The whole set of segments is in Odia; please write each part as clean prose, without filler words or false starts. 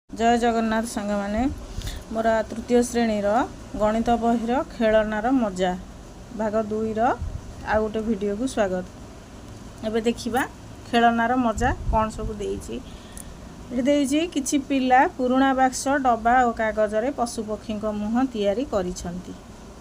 ଜୟ ଜଗନ୍ନାଥ ସାଙ୍ଗମାନେ। ମୋର ତୃତୀୟ ଶ୍ରେଣୀର ଗଣିତ ବହିର ଖେଳନାର ମଜା ଭାଗ 2ର ଆଉ ଗୋଟେ ଭିଡ଼ିଓକୁ ସ୍ୱାଗତ। ଏବେ ଦେଖିବା ଖେଳନାର ମଜା କ'ଣ ସବୁ ଦେଇଛି। ଏଠି ଦେଇଛି, କିଛି ପିଲା ପୁରୁଣା ବାକ୍ସ, ଡବା ଓ କାଗଜରେ ପଶୁପକ୍ଷୀଙ୍କ ମୁହଁ ତିଆରି କରିଛନ୍ତି।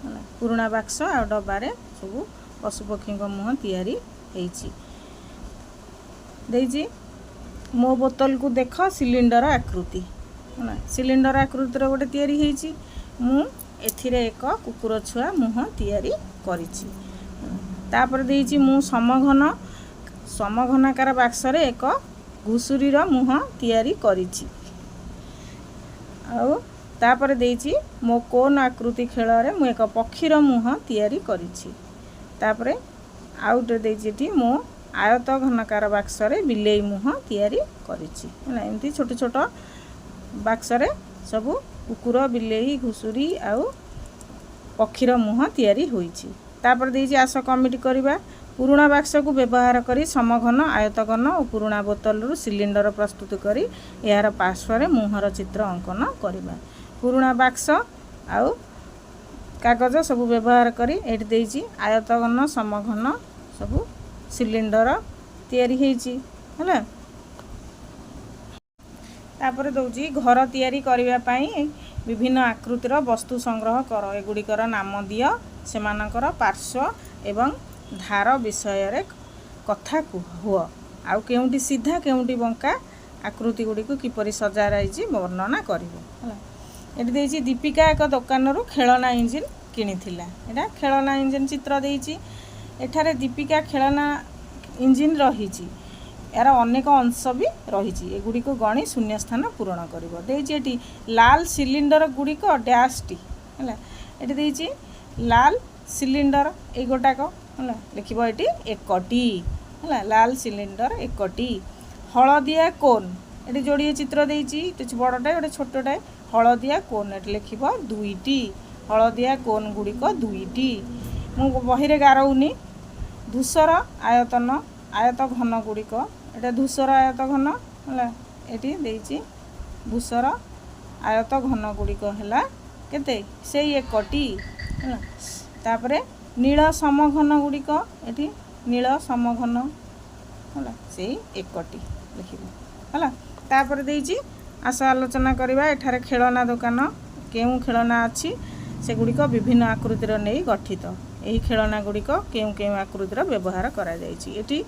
ହେଲା, ପୁରୁଣା ବାକ୍ସ ଆଉ ଡବାରେ ସବୁ ପଶୁପକ୍ଷୀଙ୍କ ମୁହଁ ତିଆରି ହେଇଛି। ଦେଇଛି, ମୋ ବୋତଲକୁ ଦେଖ, ସିଲିଣ୍ଡର ଆକୃତି। ହେଲା, ସିଲିଣ୍ଡର ଆକୃତିର ଗୋଟେ ତିଆରି ହେଇଛି। ମୁଁ ଏଥିରେ ଏକ କୁକୁର ଛୁଆ ମୁହଁ ତିଆରି କରିଛି। ତାପରେ ଦେଇଛି, ମୁଁ ସମଘନାକାର ବାକ୍ସରେ ଏକ ଘୁଷୁରୀର ମୁହଁ ତିଆରି କରିଛି। ଆଉ ତାପରେ ଦେଇଛି, ମୋ କୋନ୍ ଆକୃତି ଖେଳରେ ମୁଁ ଏକ ପକ୍ଷୀର ମୁହଁ ତିଆରି କରିଛି। ତାପରେ ଆଉ ଗୋଟେ ଦେଇଛି ଏଠି, ମୁଁ ଆୟତ ଘନକାର ବାକ୍ସରେ ବିଲେଇ ମୁହଁ ତିଆରି କରିଛି। ହେଲା, ଏମିତି ଛୋଟ ଛୋଟ ବାକ୍ସରେ ସବୁ କୁକୁର, ବିଲେଇ, ଘୁଷୁରୀ ଆଉ ପକ୍ଷୀର ମୁହଁ ତିଆରି ହୋଇଛି। ତାପରେ ଦେଇଛି, ଆସ କମିଟି କରିବା। ପୁରୁଣା ବାକ୍ସକୁ ବ୍ୟବହାର କରି ସମଘନ, ଆୟତଘନ ଓ ପୁରୁଣା ବୋତଲରୁ ସିଲିଣ୍ଡର ପ୍ରସ୍ତୁତ କରି ଏହାର ପାର୍ଶ୍ୱରେ ମୁହଁର ଚିତ୍ର ଅଙ୍କନ କରିବା। ପୁରୁଣା ବାକ୍ସ ଆଉ କାଗଜ ସବୁ ବ୍ୟବହାର କରି ଏଇଠି ଦେଇଛି, ଆୟତଘନ, ସମଘନ ସବୁ ସିଲିଣ୍ଡର ତିଆରି ହେଇଛି। ହେଲା, ତାପରେ ଦେଉଛି, ଘର ତିଆରି କରିବା ପାଇଁ ବିଭିନ୍ନ ଆକୃତିର ବସ୍ତୁ ସଂଗ୍ରହ କର। ଏଗୁଡ଼ିକର ନାମ ଦିଅ। ସେମାନଙ୍କର ପାର୍ଶ୍ୱ ଏବଂ ଧାର ବିଷୟରେ କଥା ହୁଅ। ଆଉ କେଉଁଟି ସିଧା, କେଉଁଟି ବଙ୍କା, ଆକୃତି ଗୁଡ଼ିକୁ କିପରି ସଜାଯାଇଛି ବର୍ଣ୍ଣନା କରିବ। ହେଲା, ଏଠି ଦେଇଛି, ଦୀପିକା ଏକ ଦୋକାନରୁ ଖେଳନା ଇଞ୍ଜିନ୍ କିଣିଥିଲା। ଏଇଟା ଖେଳନା ଇଞ୍ଜିନ୍ ଚିତ୍ର ଦେଇଛି। ଏଠାରେ ଦୀପିକା ଖେଳନା ଇଞ୍ଜିନ୍ ରହିଛି। ଏହାର ଅନେକ ଅଂଶ ବି ରହିଛି। ଏଗୁଡ଼ିକୁ ଗଣି ଶୂନ୍ୟସ୍ଥାନ ପୂରଣ କରିବ। ଦେଇଛି ଏଠି, ଲାଲ ସିଲିଣ୍ଡର ଗୁଡ଼ିକ ଡ୍ୟାସ୍ଟି। ହେଲା, ଏଠି ଦେଇଛି ଲାଲ ସିଲିଣ୍ଡର ଏଇ ଗୋଟାକ। ହେଲା, ଲେଖିବ ଏଠି ଏକଟି। ହେଲା, ଲାଲ ସିଲିଣ୍ଡର ଏକଟି। ହଳଦିଆ କୋନ୍, ଏଠି ଯୋଡ଼ିଏ ଚିତ୍ର ଦେଇଛି, କିଛି ବଡ଼ଟାଏ, ଗୋଟେ ଛୋଟଟାଏ। ହଳଦିଆ କୋନ୍ ଏଠି ଲେଖିବ ଦୁଇଟି। ହଳଦିଆ କୋନ୍ ଗୁଡ଼ିକ ଦୁଇଟି। ମୁଁ ବହିରେ ଗାରଉନି। ଧୂସର ଆୟତ ଘନ ଗୁଡ଼ିକ, ଏଇଟା ଧୂସର ଆୟତ ଘନ। ହେଲା, ଏଠି ଦେଇଛି ଧୂସର ଆୟତ ଘନ ଗୁଡ଼ିକ ହେଲା କେତେ? ସେଇ ଏକଟି। ହେଲା, ତାପରେ ନୀଳ ସମଘନ ଗୁଡ଼ିକ, ଏଠି ନୀଳ ସମଘନ ହେଲା ସେଇ ଏକଟି ଲେଖିବ। ହେଲା, ତାପରେ ଦେଇଛି, ଆସ ଆଲୋଚନା କରିବା। ଏଠାରେ ଖେଳନା ଦୋକାନ। କେଉଁ ଖେଳନା ଅଛି? ସେଗୁଡ଼ିକ ବିଭିନ୍ନ ଆକୃତିର ନେଇ ଗଠିତ। ଏହି ଖେଳନା ଗୁଡ଼ିକ କେଉଁ କେଉଁ ଆକୃତିର ବ୍ୟବହାର କରାଯାଇଛି? ଏଠି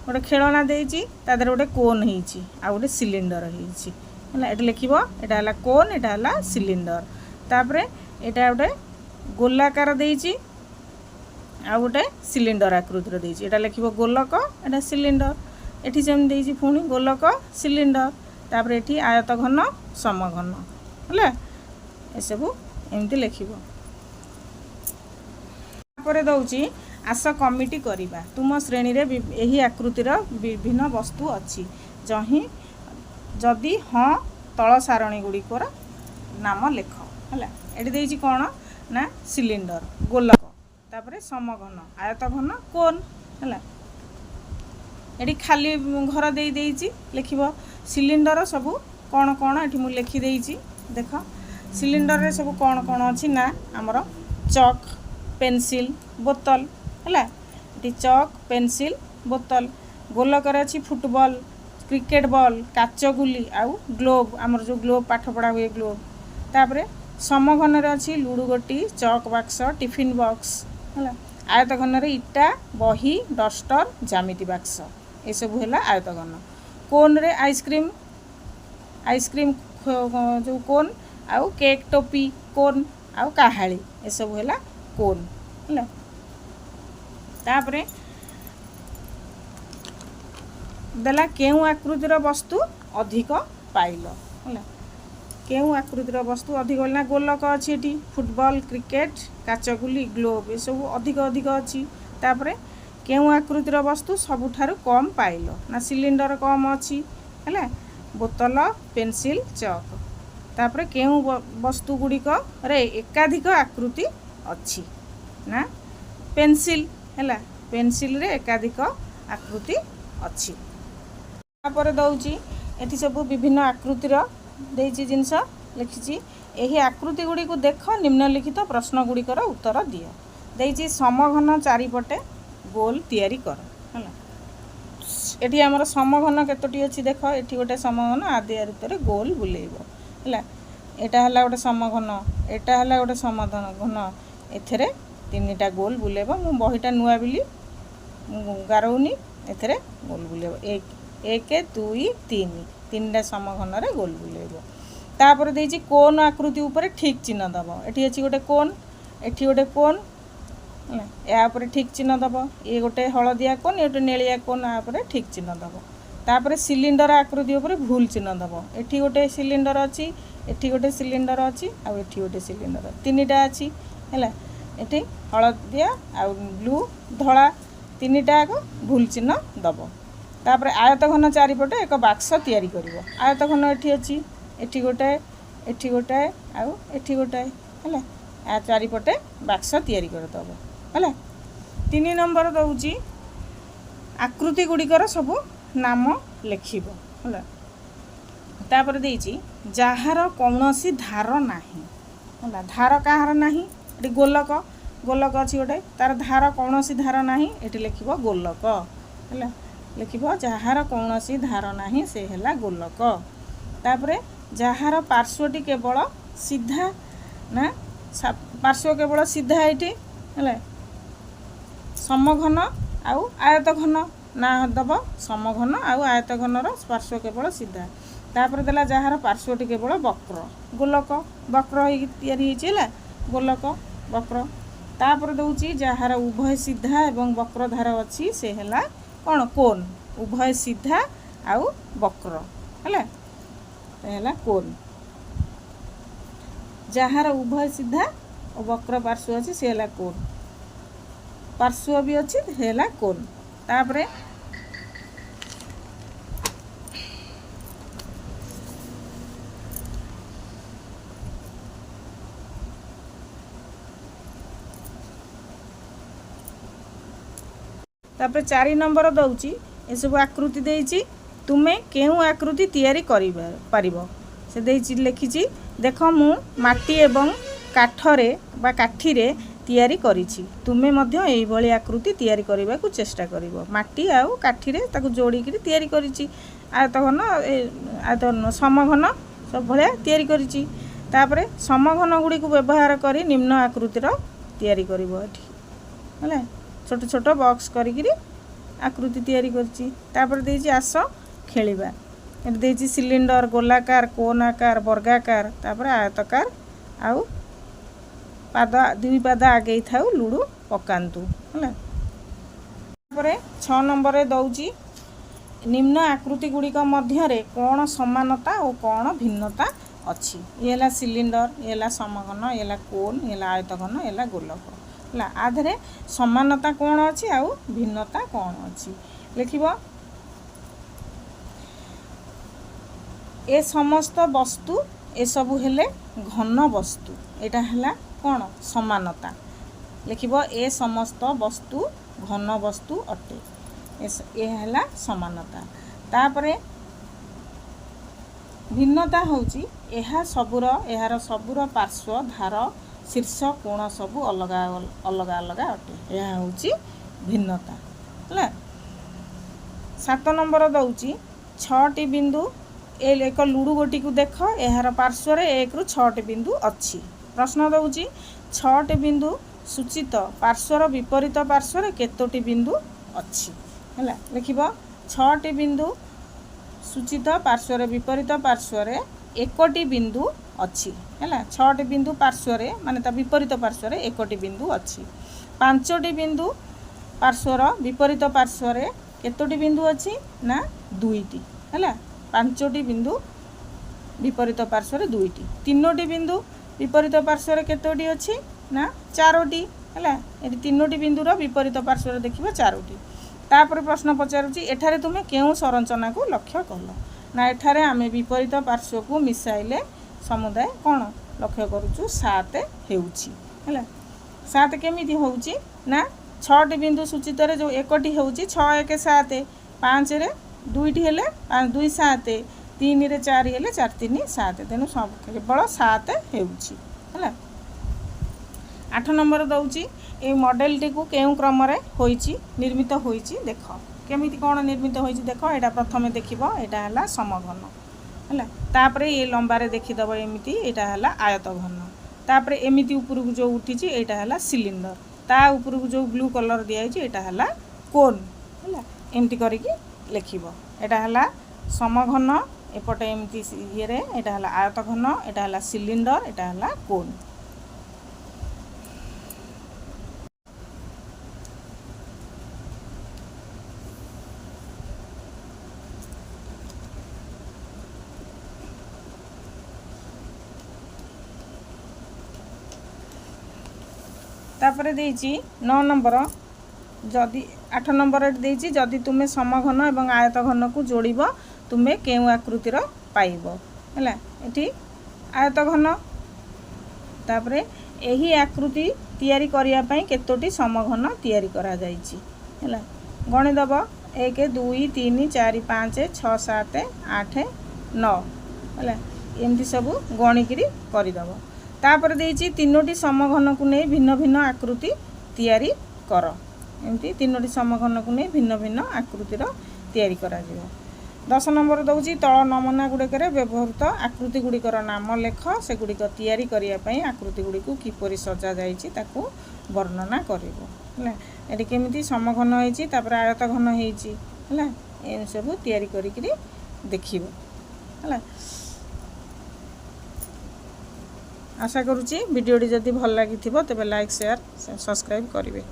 ଗୋଟେ ଖେଳନା ଦେଇଛି, ତା ଦେହରେ ଗୋଟେ କୋନ୍ ହେଇଛି ଆଉ ଗୋଟେ ସିଲିଣ୍ଡର ହେଇଛି। ହେଲା, ଏଠି ଲେଖିବ ଏଇଟା ହେଲା କୋନ୍, ଏଇଟା ହେଲା ସିଲିଣ୍ଡର। ତାପରେ ଏଇଟା ଗୋଟେ ଗୋଲାକାର ଦେଇଛି ଆଉ ଗୋଟେ ସିଲିଣ୍ଡର ଆକୃତିର ଦେଇଛି। ଏଇଟା ଲେଖିବ ଗୋଲକ, ଏଇଟା ସିଲିଣ୍ଡର। ଏଠି ସେମିତି ଦେଇଛି ପୁଣି ଗୋଲକ, ସିଲିଣ୍ଡର। ତାପରେ ଏଠି ଆୟତ ଘନ, ସମଘନ। ହେଲା, ଏସବୁ ଏମିତି ଲେଖିବ। ତାପରେ ଦେଉଛି, ଆସ କମିଟି କରିବା। ତୁମ ଶ୍ରେଣୀରେ ଏହି ଆକୃତିର ବିଭିନ୍ନ ବସ୍ତୁ ଅଛି ଯଦି ହଁ, ତଳ ସାରଣୀ ଗୁଡ଼ିକର ନାମ ଲେଖ। ହେଲା, ଏଠି ଦେଇଛି କ'ଣ ନା ସିଲିଣ୍ଡର, ଗୋଲକ, ତାପରେ ସମଘନ, ଆୟତଘନ, କୋନ୍। ହେଲା, ଏଠି ଖାଲି ଘର ଦେଇ ଦେଇଛି, ଲେଖିବ ସିଲିଣ୍ଡର ସବୁ କ'ଣ କ'ଣ। ଏଠି ମୁଁ ଲେଖିଦେଇଛି, ଦେଖ। ସିଲିଣ୍ଡରରେ ସବୁ କ'ଣ କ'ଣ ଅଛି ନା ଆମର ଚକ୍, ପେନସିଲ୍, ବୋତଲ। ହେଲା, ଏଠି ଚକ୍, ପେନସିଲ୍, ବୋତଲ। ଗୋଲକରେ ଅଛି ଫୁଟବଲ୍, କ୍ରିକେଟ୍ ବଲ୍, କାଚ ଗୁଲି ଆଉ ଗ୍ଲୋବ୍, ଆମର ଯେଉଁ ଗ୍ଲୋବ୍ ପାଠ ପଢ଼ା ହୁଏ ଗ୍ଲୋବ୍। ତାପରେ ସମଘନରେ ଅଛି ଲୁଡ଼ୁ ଗୋଟି, ଚକ୍ ବାକ୍ସ, ଟିଫିନ୍ ବକ୍ସ। ହେଲା, ଆୟତଘନରେ ଇଟା, ବହି, ଡଷ୍ଟର, ଜ୍ୟାମିତି ବାକ୍ସ, ଏସବୁ ହେଲା ଆୟତଘନ। କୋନ୍ରେ ଆଇସ୍କ୍ରିମ୍, ଆଇସ୍କ୍ରିମ୍ ଯେଉଁ କୋନ୍ ଆଉ କେକ୍ ଟୋପି କୋନ୍ ଆଉ କାହାଳି, ଏସବୁ ହେଲା କୋନ୍। ହେଲା, ତାପରେ ଦେଲା, କେଉଁ ଆକୃତିର ବସ୍ତୁ ଅଧିକ ପାଇଲ? ହେଲା, କେଉଁ ଆକୃତିର ବସ୍ତୁ ଅଧିକ ନା ଗୋଲକ ଅଛି ଏଠି, ଫୁଟବଲ୍, କ୍ରିକେଟ୍, କାଚଗୁଲି, ଗ୍ଲୋବ୍, ଏସବୁ ଅଧିକ ଅଧିକ ଅଛି। ତାପରେ କେଉଁ ଆକୃତିର ବସ୍ତୁ ସବୁଠାରୁ କମ୍ ପାଇଲ? ନା ସିଲିଣ୍ଡର କମ୍ ଅଛି। ହେଲା, ବୋତଲ, ପେନସିଲ୍, ଚକ୍। ତାପରେ କେଉଁ ବସ୍ତୁ ଗୁଡ଼ିକରେ ଏକାଧିକ ଆକୃତି ଅଛି? ନା ପେନସିଲ୍। ହେଲା, ପେନସିଲ୍ରେ ଏକାଧିକ ଆକୃତି ଅଛି। ତାପରେ ଦେଉଛି, ଏଠି ସବୁ ବିଭିନ୍ନ ଆକୃତିର ଦେଇଛି ଜିନିଷ ଲେଖିଛି। ଏହି ଆକୃତି ଗୁଡ଼ିକୁ ଦେଖ, ନିମ୍ନଲିଖିତ ପ୍ରଶ୍ନ ଗୁଡ଼ିକର ଉତ୍ତର ଦିଅ। ଦେଇଛି, ସମଘନ ଚାରିପଟେ ଗୋଲ ତିଆରି କର। ହେଲା, ଏଠି ଆମର ସମଘନ କେତୋଟି ଅଛି ଦେଖ। ଏଠି ଗୋଟେ ସମଘନ, ଆଦି ଭିତରେ ଗୋଲ ବୁଲେଇବ। ହେଲା, ଏଇଟା ହେଲା ଗୋଟେ ସମଘନ, ଏଇଟା ହେଲା ଗୋଟେ ସମଘନ। ଏଥିରେ ତିନିଟା ଗୋଲ ବୁଲେଇବ। ମୁଁ ବହିଟା ନୂଆ ବୋଲି ମୁଁ ଗାରଉନି। ଏଥିରେ ଗୋଲ ବୁଲେଇବ, 1, 1, 2, 3, ତିନିଟା ସମଘନରେ ଗୋଲ ବୁଲେଇବ। ତାପରେ ଦେଇଛି, କୋନ୍ ଆକୃତି ଉପରେ ଠିକ୍ ଚିହ୍ନ ଦେବ। ଏଠି ଅଛି ଗୋଟେ କୋନ୍, ଏଠି ଗୋଟେ କୋନ୍। ହେଲା, ଏହା ଉପରେ ଠିକ୍ ଚିହ୍ନ ଦେବ। ଇଏ ଗୋଟେ ହଳଦିଆ କୋନ୍, ଇଏ ଗୋଟେ ନେଳିଆ କୋନ୍, ଆ ଉପରେ ଠିକ୍ ଚିହ୍ନ ଦେବ। ତାପରେ ସିଲିଣ୍ଡର ଆକୃତି ଉପରେ ଭୁଲ ଚିହ୍ନ ଦେବ। ଏଠି ଗୋଟେ ସିଲିଣ୍ଡର ଅଛି, ଏଠି ଗୋଟେ ସିଲିଣ୍ଡର ଅଛି, ଆଉ ଏଠି ଗୋଟେ ସିଲିଣ୍ଡର, ତିନିଟା ଅଛି। ହେଲା, ଏଠି ହଳଦିଆ ଆଉ ବ୍ଲୁ, ଧଳା, ତିନିଟା ଯାକ ଭୁଲ ଚିହ୍ନ ଦେବ। ତାପରେ ଆୟତଘନ ଚାରିପଟେ ଏକ ବାକ୍ସ ତିଆରି କରିବ। ଆୟତଘନ ଏଠି ଅଛି, ଏଠି ଗୋଟାଏ, ଏଠି ଗୋଟାଏ ଆଉ ଏଠି ଗୋଟାଏ। ହେଲା, ଆ ଚାରିପଟେ ବାକ୍ସ ତିଆରି କରିଦେବ। ହେଲା, 3 ନମ୍ବର ଦେଉଛି, ଆକୃତି ଗୁଡ଼ିକର ସବୁ ନାମ ଲେଖିବ। ହେଲା, ତାପରେ ଦେଇଛି, ଯାହାର କୌଣସି ଧାର ନାହିଁ। ହେଲା, ଧାର କାହାର ନାହିଁ? ଏଠି ଗୋଲକ, ଗୋଲକ ଅଛି ଗୋଟେ, ତାର ଧାର କୌଣସି ଧାର ନାହିଁ। ଏଠି ଲେଖିବ ଗୋଲକ। ହେଲା, ଲେଖିବ, ଯାହାର କୌଣସି ଧାର ନାହିଁ ସେ ହେଲା ଗୋଲକ। ତାପରେ ଯାହାର ପାର୍ଶ୍ୱଟି କେବଳ ସିଧା ନା ପାର୍ଶ୍ୱ କେବଳ ସିଧା ଏଇଠି। ହେଲା, ସମଘନ ଆଉ ଆୟତଘନ ନାଁ ଦେବ। ସମଘନ ଆଉ ଆୟତଘନର ପାର୍ଶ୍ୱ କେବଳ ସିଧା। ତାପରେ ଦେଲା, ଯାହାର ପାର୍ଶ୍ୱଟି କେବଳ ବକ୍ର। ଗୋଲକ ବକ୍ର ହେଇକି ତିଆରି ହେଇଛି। ହେଲା, ଗୋଲକ ବକ୍ର। ତାପରେ ଦେଉଛି, ଯାହାର ଉଭୟ ସିଧା ଏବଂ ବକ୍ର ଧାର ଅଛି ସେ ହେଲା କ'ଣ? କୋନ୍। ଉଭୟ ସିଧା ଆଉ ବକ୍ର। ହେଲା, ସେ ହେଲା କୋନ୍। ଯାହାର ଉଭୟ ସିଧା ଓ ବକ୍ର ପାର୍ଶ୍ୱ ଅଛି ସେ ହେଲା କୋନ୍। ପାର୍ଶ୍ୱ ବି ଅଛି, ସେ ହେଲା କୋନ୍। ତାପରେ 4 ନମ୍ବର ଦେଉଛି, ଏସବୁ ଆକୃତି ଦେଇଛି, ତୁମେ କେଉଁ ଆକୃତି ତିଆରି କରିବା ପାରିବ? ସେ ଦେଇଛି, ଲେଖିଛି, ଦେଖ, ମୁଁ ମାଟି ଏବଂ କାଠରେ ବା କାଠିରେ ତିଆରି କରିଛି। ତୁମେ ମଧ୍ୟ ଏଇଭଳି ଆକୃତି ତିଆରି କରିବାକୁ ଚେଷ୍ଟା କରିବ। ମାଟି ଆଉ କାଠିରେ ତାକୁ ଯୋଡ଼ିକିରି ତିଆରି କରିଛି। ଆୟତଘନ, ଏ ଆୟତଘନ, ସମଘନ ସବୁ ଭଳିଆ ତିଆରି କରିଛି। ତାପରେ ସମଘନ ଗୁଡ଼ିକୁ ବ୍ୟବହାର କରି ନିମ୍ନ ଆକୃତିର ତିଆରି କରିବ। ଏଠି ହେଲା, ଛୋଟ ଛୋଟ ବକ୍ସ କରିକିରି ଆକୃତି ତିଆରି କରିଛି। ତାପରେ ଦେଇଛି, ଆସ ଖେଳିବା। ଏଠି ଦେଇଛି ସିଲିଣ୍ଡର, ଗୋଲାକାର, କୋନ୍ ଆକାର, ବର୍ଗାକାର, ତାପରେ ଆୟତକାର। ଆଉ ପାଦ, ଦୁଇ ପାଦ ଆଗେଇ ଥାଉ, ଲୁଡ଼ୁ ପକାନ୍ତୁ। ହେଲା, ତାପରେ 6 ନମ୍ବରରେ ଦେଉଛି, ନିମ୍ନ ଆକୃତି ଗୁଡ଼ିକ ମଧ୍ୟରେ କ'ଣ ସମାନତା ଓ କ'ଣ ଭିନ୍ନତା ଅଛି? ଇଏ ହେଲା ସିଲିଣ୍ଡର, ଇଏ ହେଲା ସମଘନ, ଇଏ ହେଲା କୋନ୍, ଇଏ ହେଲା ଆୟତଘନ, ଇଏ ହେଲା ଗୋଲକ। ହେଲା, ଆ ଦେହରେ ସମାନତା କ'ଣ ଅଛି ଆଉ ଭିନ୍ନତା କ'ଣ ଅଛି ଲେଖିବ। ଏ ସମସ୍ତ ବସ୍ତୁ ଏସବୁ ହେଲେ ଘନ ବସ୍ତୁ। ଏଇଟା ହେଲା କ'ଣ? ସମାନତା। ଲେଖିବ, ଏ ସମସ୍ତ ବସ୍ତୁ ଘନ ବସ୍ତୁ ଅଟେ। ଏ ହେଲା ସମାନତା। ତାପରେ ଭିନ୍ନତା ହେଉଛି, ଏହା ସବୁର ଏହାର ସବୁର ପାର୍ଶ୍ୱ, ଧାର, ଶୀର୍ଷ, କୋଣ ସବୁ ଅଲଗା ଅଲଗା ଅଲଗା ଅଟେ। ଏହା ହେଉଛି ଭିନ୍ନତା। ହେଲା, 7 ନମ୍ବର ଦେଉଛି, ଛଅଟି ବିନ୍ଦୁ। ଏ ଏକ ଲୁଡ଼ୁ ଗୋଟିକୁ ଦେଖ, ଏହାର ପାର୍ଶ୍ୱରେ 1ରୁ 6ଟି ବିନ୍ଦୁ ଅଛି। ପ୍ରଶ୍ନ ଦେଉଛି, 6ଟି ବିନ୍ଦୁ ସୂଚିତ ପାର୍ଶ୍ୱର ବିପରୀତ ପାର୍ଶ୍ୱରେ କେତୋଟି ବିନ୍ଦୁ ଅଛି? ହେଲା, ଲେଖିବ, 6ଟି ବିନ୍ଦୁ ସୂଚିତ ପାର୍ଶ୍ୱରେ ବିପରୀତ ପାର୍ଶ୍ୱରେ 1ଟି ବିନ୍ଦୁ ଅଛି। ହେଲା, 6ଟି ବିନ୍ଦୁ ପାର୍ଶ୍ୱରେ, ମାନେ ତା ବିପରୀତ ପାର୍ଶ୍ୱରେ 1ଟି ବିନ୍ଦୁ ଅଛି। 5ଟି ବିନ୍ଦୁ ପାର୍ଶ୍ୱର ବିପରୀତ ପାର୍ଶ୍ୱରେ କେତୋଟି ବିନ୍ଦୁ ଅଛି ନା 2ଟି। ହେଲା, 5ଟି ବିନ୍ଦୁ ବିପରୀତ ପାର୍ଶ୍ୱରେ 2ଟି। 3ଟି ବିନ୍ଦୁ ବିପରୀତ ପାର୍ଶ୍ୱରେ କେତୋଟି ଅଛି ନା 4ଟି। ହେଲା, ଏଠି 3ଟି ବିନ୍ଦୁର ବିପରୀତ ପାର୍ଶ୍ୱରେ ଦେଖିବ 4ଟି। ତାପରେ ପ୍ରଶ୍ନ ପଚାରୁଛି, ଏଠାରେ ତୁମେ କେଉଁ ସଂରଚନାକୁ ଲକ୍ଷ୍ୟ କଲ? ନା ଏଠାରେ ଆମେ ବିପରୀତ ପାର୍ଶ୍ୱକୁ ମିଶାଇଲେ ସମୁଦାୟ କ'ଣ ଲକ୍ଷ୍ୟ କରୁଛୁ? 7 ହେଉଛି। ହେଲା, 7 କେମିତି ହେଉଛି ନା 6ଟି ବିନ୍ଦୁ ସୂଚିତରେ ଯେଉଁ 1ଟି ହେଉଛି, 6 1 7, 5ରେ 2ଟି ହେଲେ 2 7। ତିନିରେ ଚାରି ହେଲେ ଚାରି ତିନି ସାତ। ତେଣୁ ସବୁ କେବଳ ସାତ ହେଉଛି, ହେଲା। 8 ନମ୍ବର ଦେଉଛି, ଏଇ ମଡ଼େଲଟିକୁ କେଉଁ କ୍ରମରେ ହୋଇଛି, ନିର୍ମିତ ହୋଇଛି ଦେଖ। କେମିତି କ'ଣ ନିର୍ମିତ ହୋଇଛି ଦେଖ। ଏଇଟା ପ୍ରଥମେ ଦେଖିବ, ଏଇଟା ହେଲା ସମଘନ, ହେଲା। ତାପରେ ଏ ଲମ୍ବାରେ ଦେଖିଦେବ ଏମିତି, ଏଇଟା ହେଲା ଆୟତ ଘନ। ତାପରେ ଏମିତି ଉପରକୁ ଯେଉଁ ଉଠିଛି, ଏଇଟା ହେଲା ସିଲିଣ୍ଡର। ତା ଉପରକୁ ଯେଉଁ ବ୍ଲୁ କଲର୍ ଦିଆହେଇଛି, ଏଇଟା ହେଲା କୋନ୍, ହେଲା। ଏମିତି କରିକି ଲେଖିବ। ଏଇଟା ହେଲା ସମଘନ, ଏପଟେ ଏମିତି ଇଏରେ ଏଇଟା ହେଲା ଆୟତ ଘନ, ଏଇଟା ହେଲା ସିଲିଣ୍ଡର, ଏଇଟା ହେଲା କୋନ୍। ତାପରେ ଦେଇଛି 9 ନମ୍ବର, ଯଦି 8 ନମ୍ବର ଏଠି ଦେଇଛି, ଯଦି ତୁମେ ସମଘନ ଏବଂ ଆୟତ ଘନକୁ ଯୋଡ଼ିବ, ତୁମେ କେଉଁ ଆକୃତିର ପାଇବ? ହେଲା, ଏଠି ଆୟତ ଘନ। ତାପରେ ଏହି ଆକୃତି ତିଆରି କରିବା ପାଇଁ କେତୋଟି ସମଘନ ତିଆରି କରାଯାଇଛି? ହେଲା, ଗଣିଦେବ, 1, 2, 3, 4, 5, 6, 7, 8, 9। ହେଲା, ଏମିତି ସବୁ ଗଣିକିରି କରିଦେବ। ତାପରେ ଦେଇଛି, ତିନୋଟି ସମଘନକୁ ନେଇ ଭିନ୍ନ ଭିନ୍ନ ଆକୃତି ତିଆରି କର। ଏମିତି ତିନୋଟି ସମଘନକୁ ନେଇ ଭିନ୍ନ ଭିନ୍ନ ଆକୃତିର ତିଆରି କରାଯିବ। 10 ନମ୍ବର ଦେଉଛି, ତଳ ନମୁନା ଗୁଡ଼ିକରେ ବ୍ୟବହୃତ ଆକୃତି ଗୁଡ଼ିକର ନାମ ଲେଖ। ସେଗୁଡ଼ିକ ତିଆରି କରିବା ପାଇଁ ଆକୃତି ଗୁଡ଼ିକୁ କିପରି ସଜାଯାଇଛି, ତାକୁ ବର୍ଣ୍ଣନା କରିବ। ହେଲା, ଏଠି କେମିତି ସମଘନ ହେଇଛି, ତାପରେ ଆୟତ ଘନ ହେଇଛି, ହେଲା, ଏମିତି ସବୁ ତିଆରି କରିକିରି ଦେଖିବ, ହେଲା। ଆଶା କରୁଛି ଭିଡ଼ିଓଟି ଯଦି ଭଲ ଲାଗିଥିବ, ତେବେ ଲାଇକ୍, ସେୟାର, ସବସ୍କ୍ରାଇବ୍ କରିବେ।